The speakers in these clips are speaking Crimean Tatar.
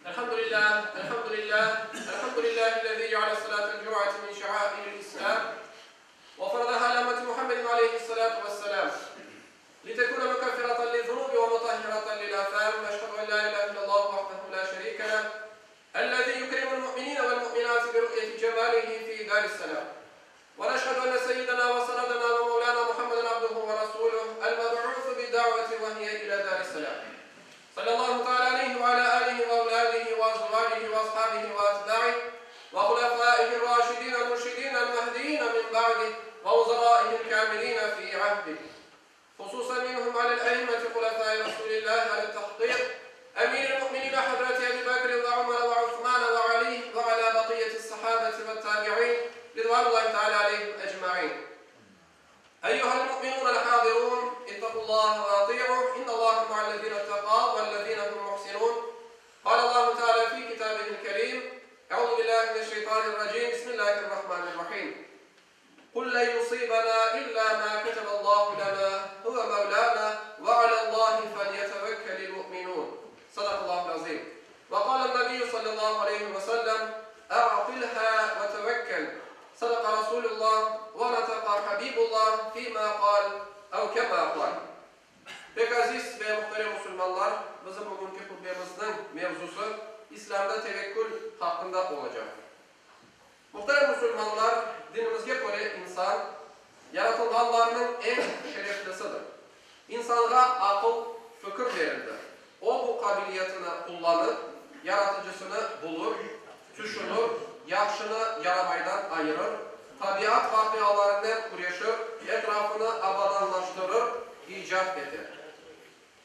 الحمد لله الحمد لله الحمد لله الذي جعل صلاة الجمعة من شعائر الإسلام وفرضها على أمة محمد عليه الصلاة والسلام لتكون مكفرة للذنوب ومطهرة للآثام أشهد أن لا إله إلا الله وحده لا شريك له الذي يكرم المؤمنين والمؤمنات برؤية جماله في دار السلام ونشهد أن سيدنا وسندنا ومولانا محمدا عبده ورسوله المبعوث بالدعوة وهي إلى دار السلام صلى الله تعالى عليه وعلى آله وأولاده وأزواجه وأصحابه وأتباعه وخلفائه الراشدين المرشدين المهديين من بعده ووزرائه الكاملين في عهده خصوصا منهم على الأئمة خلفاء رسول الله على التحقيق أمير المؤمنين حضرة أبي بكر وعمر وعثمان وعلي وعلى بقية الصحابة والتابعين رضوان الله تعالى عليهم أجمعين أيها المؤمنون الحاضرون اتقوا الله وأطيعوا إن الله مع الذين اتقوا والذين هم محسنون قال الله تعالى في كتابه الكريم أعوذ بالله من الشيطان الرجيم بسم الله الرحمن الرحيم قل لن يصيبنا إلا ما كتب الله لنا هو مولانا وعلى الله فليتوكل المؤمنون صدق الله العظيم وقال النبي صلى الله عليه وسلم أعقلها وتوكل صدق رسول الله ونطق حبيب الله فيما قال أو كما قال Pek aziz ve muhterem musulmanlar, bizim bugünki hutbemizniñ mevzusı İslâmda tevekkül haqqında olacaqtır. Muhterem musulmanlar, dinimizge köre insan, yaratılğanlarnıñ eñ şereflisidir. İnsanğa aqıl, fikir berildi. O bu qabiliyetini qullanıp, Yaratıcısını bulur, tüşünür, yahşını yaramaydan ayırır, tabiat vaqialarınen küreşir, etrafını abadanlaştırır, icat eter.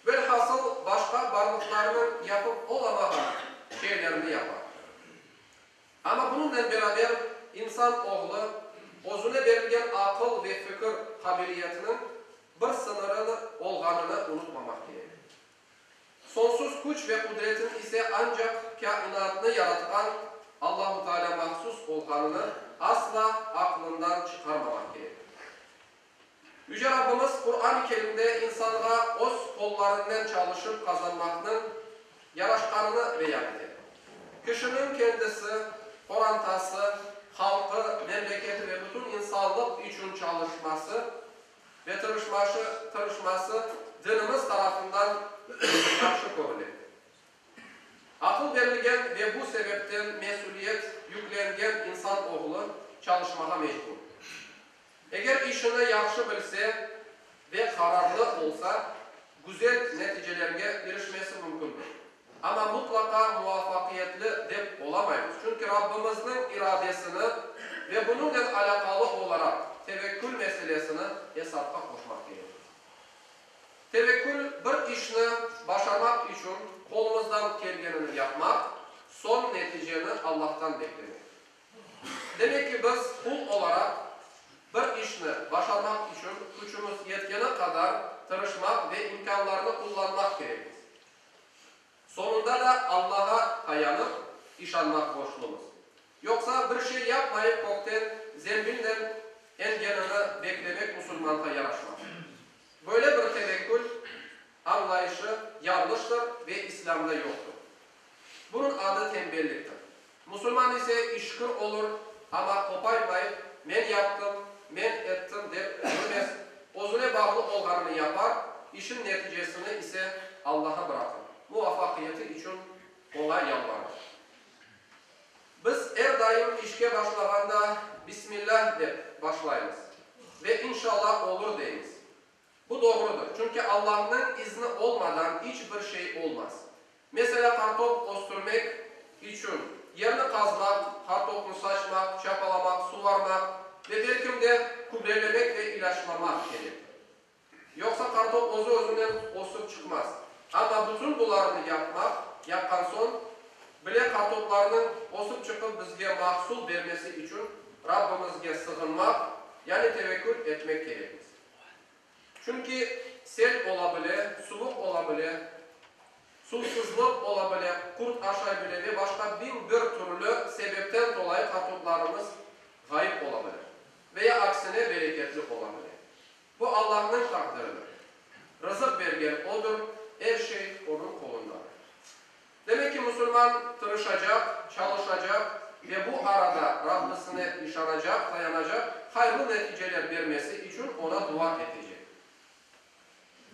Velhasıl, başqa barlıqlarnıñ yapıp olamağan şeylerini yapar. Amma bunıñnen beraber insan oğlu özüne berilgen aqıl ve fikir qabiliyetiniñ bir sıñırı olğanını unutmamaq kerek. Soñsuz küç ve qudretin ise ancaq kâinatnı yaratqan Allahu Teala mahsus olğanını asla aqlından çıqarmamaq kerek. Yüce Rabbimiz Quran-ı Kerimde insanğa öz qollarınen çalışıp qazanmaqnıñ yaraşqanını beyan ete. Kişiniñ kendisi, qorantası, halqı, memleketi ve bütün insanlıq içün çalışması ve tırışması dinimiz tarafından yahşı körüle. Aqıl berilgen ve bu sebepten mesüliyet yüklengen insan oğlu çalışmağa mecbur. Eger işini yahşı bilse ve qararlı olsa, güzel neticelerge irişmesi mümkündir. Amma mutlaqa muvafaqiyetli dep olamaymız, çünki Rabbimizniñ iradesini ve bunıñnen alâqalı olaraq tevekkül meselesini esapqa qoşmaq kerekmiz. Tevekkül, bir işni başarmaq içün qolumızdan kelgenini yapmaq, soñ neticeni Allahtan beklemek. Demek ki, biz qul olaraq bir işni başarmaq içün küçümiz yetkeni qadar tırışmaq ve imkânlarnı qullanmaq kerekmiz. Soñunda da Allağa tayanıp, işanmaq borçlumız. Yoqsa bir şey yapmayıp kökten zembilnen engenini beklemek musulmanğa yaraşmaz. Böyle bir tevekkül añlayışı yañlıştır ve İslâmda yoqtır. Bunıñ adı tenbelliktir. Musulman ise işkir olur, amma qopaymayıp, men yaptım, men ettim dep yürmez, özüne bağlı olğanını yapar, işin neticesini ise Allaha bıraqır, muvafaqiyeti içün Oña yalvarır. Biz er daim işke başlağanda Bismillah dep başlaymız ve İnşallah olur deymiz. Bu doğrudır, çünki Allahnıñ izni olmadan iç bir şey olmaz. Meselâ, qartop östürmek içün yerni qazmaq, qartopnı saçmaq, çapalamaq, suvarmaq ve belkim de kübrelemek ve ilâçlamaq kerektir. Yoqsa qartop özü-özünen ösip çıqmaz. Amma bütün bularnı yapmaq, yapqan soñ bile qartoplarnıñ ösip çıqıp bizge mahsul bermesi içün Rabbimizge sığınmaq, yani tevekkül etmek kerekmiz. Çünki sel ola bile, suvuq ola bile, suvsuzlıq ola bile, qurt aşay bile ve başqa 1001 türlü sebepten dolayı qartoplarımız ğayıp ola bile ve ya aksine bereketli ola bile. Bu Allahnıñ taqdiridir. Rızıq bergen Odur, er şey Onıñ qolundadır. Demek ki, musulman. musulman tırışacaq, çalışacaq ve bu arada Rabbisine işanacaq, tayanacaq, hayırlı neticeler bermesi içün Oña dua etecek.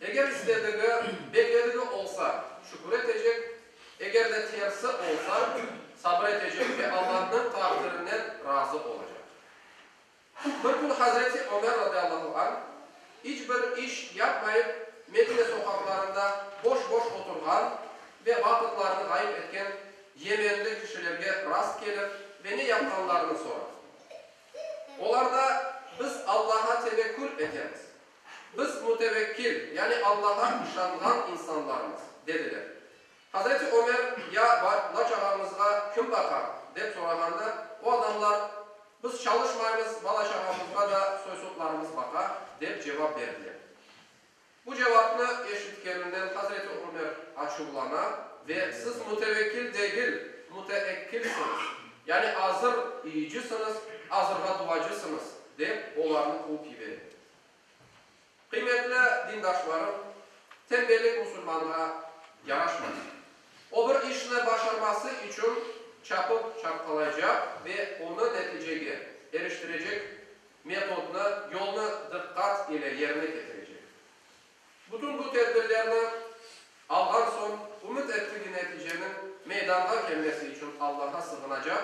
Eger istedigi, bekledigi olsa, şükür etecek, eger de tersi olsa, sabır etecek ve Allahnıñ taqdirinen razı olacaq. Bir kün Hazreti Ömer radıyallahu anh, iç bir iş yapmayıp Medine soqaqlarında boş-boş oturğan ve vaqıtlarını ğayıp etken yemenli kişilerge rast kelip ve ne yapqanlarını sorar. Olar da, Biz Allaha tevekkül etemiz. Biz mütevekkil, yani Allaha işanğan insanlarmız, dediler. Hazreti Ömer, Ya bala-çağamızğa kim baqar? dep sorağanda, o adamlar, Biz çalışmaymız, bala-çağamızğa da soy-soplarımız baqa, dep cevap berdiler. Bu cevapnı eşitkeninden Hazreti Ömer açuvlana ve, Siz mütevekkil degil, müteekkilsiñiz, yani azır yiyicisiñiz, azırğa duacısıñız, dep olarnı quvıp yibere. Qıymetli dindaşlarım, tenbellik musulmanğa yaraşmaz. O bir işni başarması içün çapıp çapqalaycaq ve onı neticege eriştirecek metodnı, yolnı diqqat ile yerine ketirecek. Bütün bu tedbirlerni alğan soñ, ümüt ettigi neticeniñ meydanğa kelmesi içün Allaha sığınacaq,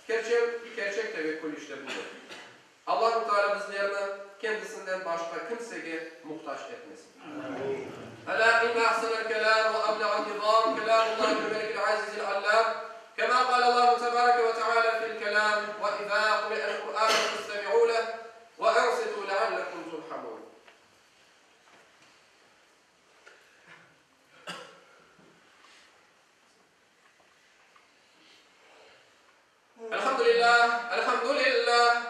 kerçek, kerçek tevekkül işte budır. Allahu Teala bizlerni kendisinden başqa kimsege muhtac etmesin. Elâ inne ahsenel kelâm ve ebleğen nizâm kelâmullâhil melikil azizil allâm, kemâ kâlellâhu tebâreke ve teâlâ fil kelâm, ve izâ kuri'el Kur'ânu festemi'û leh ve ansitû leallekum turhamûn. Elhamdülillah, elhamdülillah,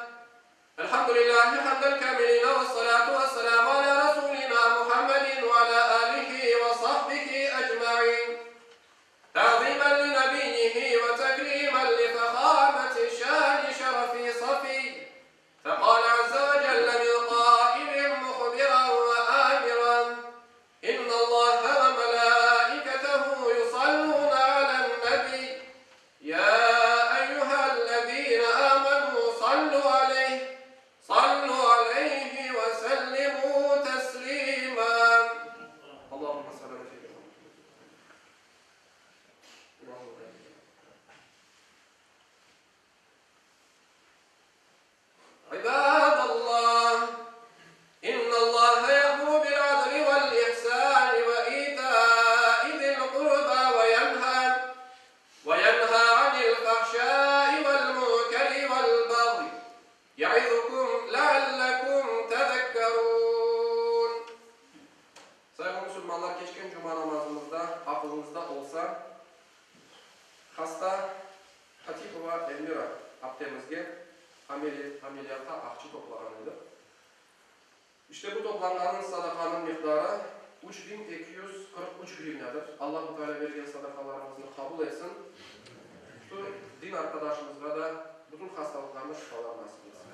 elhamdülillahi hamdel kâmilîne vessalâtu vesselâmu alâ rasûlinâ Muhammedin ve alâ âlihi ve sahbihi ecmaîn. Ta'zîmen li nebiyyihi ve tekrîmen li fehâmeti şâni şerefi safî. Feqâle azze ve celle min qâilin muhbiran ve âmiran, İnnallâhe ve melâiketehu yusallûne alen-nebiy, yâ eyyühellezîne âmenû sallû aleyh, sallû aleyhi ve sellimû teslîmâ. Allahümme salli alâ seyyidinâ Muhammed. İbadallah, İnnallâhe ye'muru bil-adli vel-ihsâni ve itâi zil-qurbâ ve yenhâ ve yenhâ anil-fahşâi vel-munkeri vel-bagyi ye'izukum leallekum tezekkerûn. Sayğılı musulmanlar, keçken cuma namazımızda aqılıñızda olsa, hasta Hatipova Elmira aptemizge ameliyatqa aqçı toplağan edik. İşte bu toplanğanıñ sadaqanıñ miqdarı 3243 grivnâdır. Allahu Teala bergen sadaqalarımıznı qabul etsin. Şu din arqadaşımızğa da bütün hastalıqlarına şifalar nasip etsin.